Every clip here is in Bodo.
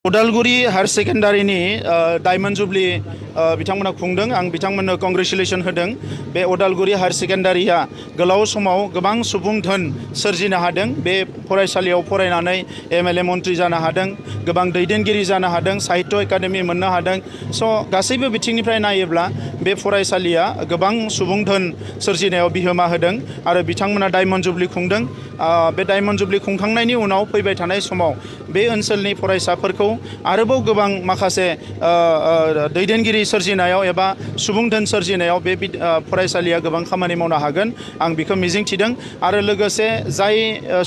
उदालगुरि हायर सेकेन्डारिनि डायमन्ड जुबली बिथांमोना खुंदों आं बिथांमोननो कंग्रेचुलेसन होदों। बे उदालगुरि हायर सेकेन्डारिया गोलाव समाव गोबां सुबुं धोन सोरजिनो हादों। बे फरायसालियाव फरायनानै एमएलए मन्त्रि जानो हादों, गोबां दैदेनगिरि जानो हादों, साहित्य एकाडेमि मोननो हादों। स' गासैबो बिथिंनिफ्राय नायोब्ला बे फरायसालिया गोबां सुबुं धोन सोरजिनायाव बिहोमा होदों आरो बिथांमोना डायमन्ड जुबली खुंदों। बे डायमन्ड जुबली खुंखांनायनि उनाव फैबाय थानाय समाव बे ओनसोलनि फरायसाफोरखौ आरोबाव गोबां माखासे दैदेनगिरि सोरजिनायाव एबा सुबुं धोन सोरजिनायाव बे फरायसालिया गोबां खामानि मावनो हागोन आं बेखौ मिजिंथिदों। आरो लोगोसे जाय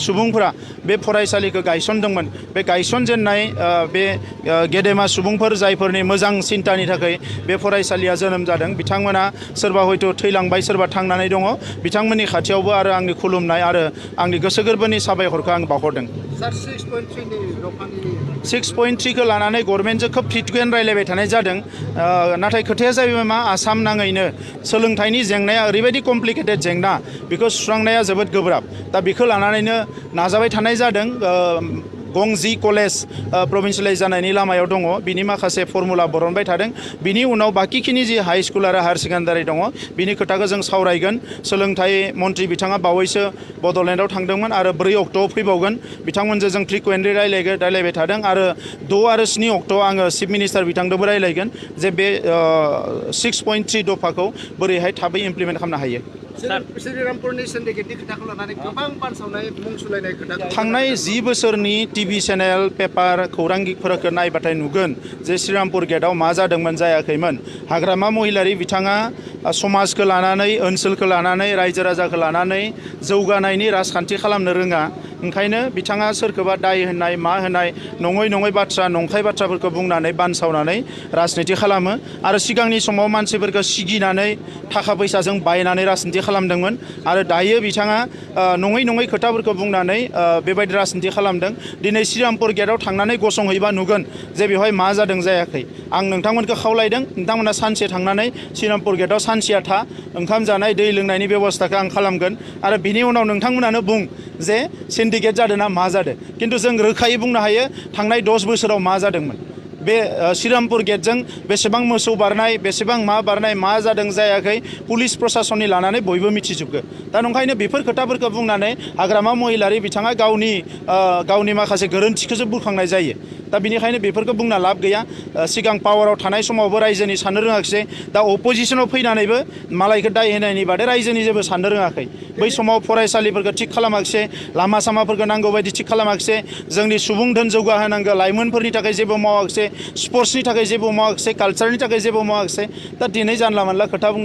सुबुंफोरा बे फरायसालिखौ गायसनदोंमोन, बे गायसनजेननाय बे गेदेमा सुबुंफोर जायफोरनि मोजां सिन्तानि थाखाय बे फरायसालिया जोनोम जादों, बिथांमोना सोरबा हयथ' थैलांबाय, सोरबा थांनानै दङ। बिथांमोननि खाथियावबो आरो आंनि खुलुमनाय आरो आंनि गोसो गोरबोनि साबायखरखौ आं बावहरदों। 6.3खौ लानानै गभर्नमेन्टजों खोब फ्रिकुवेन्ट रायलायबाय थानाय जादों। नाथाय खोथाया जाहैबाय मा, आसाम नाङैनो सोलोंथाइनि जेंनाया ओरैबायदि कमप्लिकेटेड जेंना, बेखौ सुस्रांनाया जोबोद गोब्राब। दा बेखौ लानानैनो नाजाबाय थानाय जादों। गंजि कलेज प्रभिन्सियेलाइज जानायनि लामायाव दङ, बिनि माखासे फर्मुला बरनबाय थादों। बिनि उनाव बाकिखिनि जि हाई स्कुल आरो हायार सेकेन्डारि दङ, बिनि खोथाखौ जों सावरायगोन। सोलोंथाइ मन्त्रि बिथाङा बावैसो बड'लेण्डआव थांदोंमोन आरो 4 अक्ट'आव फैबावगोन। बिथांमोनजों जों फ्रिकुवेन्टलि रायलायबाय थादों आरो 6 आरो 7 अक्ट'आव आङो चिफ मिनिस्टार बिथांजोंबो रायलायगोन जे बे 6.3 दफाखौ बोरैहाय थाबै इमप्लिमेन्ट खालामनो हायो। श्रीरामपुरनि सिन्डिकेटनि खोथाखौ लानानै गोबां बानसावनाय मुं सुलायनाय खोथा थांनाय 10 बोसोरनि टिभि चेनेल, पेपार, खौरांगिरिफोरखौ नायबाथाय नुगोन जे श्रीरामपुर गेटआव मा जादोंमोन, जायाखैमोन। हाग्रामा महिलारि बिथाङा समाजखौ लानानै, ओनसोलखौ लानानै, रायजो राजाखौ लानानै जौगानायनि राजखान्थि खालामनो रोङा। ओंखायनो बिथाङा सोरखौबा दाय होनाय, मा होनाय, नङै बाथ्रा, नंखाय बाथ्राफोरखौ बुंनानै बानसावनानै राजनिति खालामो। आरो सिगांनि समाव मानसिफोरखौ सिगिनानै थाखा फैसाजों बायनानै राजनिति खालामदोंमोन आरो दायो बिथाङा नङै खोथाफोरखौ बुंनानै बेबायदि राजनिति खालामदों। दिनै श्रीरामपुर गेटआव थांनानै गसंहैबा नुगोन जे बेवहाय मा जादों, जायाखै। आं नोंथांमोनखौ खावलायदों, नोंथांमोना सानसे थांनानै श्रीरामपुर गेटआव सानसेया था, ओंखाम जानाय, दै लोंनायनि बेबस्थाखौ आं खालामगोन आरो बिनि उनाव नोंथांमोनानो बुं जे सिन्डिकेट जादों ना मा जादों। खिन्थु जों रोखायै बुंनो हायो थांनाय 10 बोसोराव मा जादोंमोन। बे श्रीरामपुर गेटजों बेसेबां मोसौ बारनाय, बेसेबां मा बारनाय, मा जादों, जायाखै, पुलिस प्रशासननि लानानै बयबो मिथिजोबगो। दा नंखायनो बेफोर खोथाफोरखौ बुंनानै हाग्रामा महिलारि बिथाङा गावनि माखासे गोरोन्थिखौसो बुरखांनाय जायो। दा बिनिखायनो बेफोरखौ बुंना लाब गैया। सिगां पावाराव थानाय समावबो रायजोनि साननो रोङाखिसै, दा अपोजिसनाव फैनानैबो मालायखौ दाय होनायनि बादै रायजोनि जेबो साननो रोङाखै। बै समाव फरायसालिफोरखौ थिग खालामाखिसै, लामा सामाफोरखौ नांगौ बायदि थिग खालामाखिसै, जोंनि सुबुं धोन जौगाहोनांगौ लाइमोनफोरनि थाखाय जेबो मावाखिसै, स्पर्ट्सनि थाखाय जेबो मावाखिसै, कालचारनि थाखाय जेबो मावाखिसै। दा दिनै जानला मानला खोथा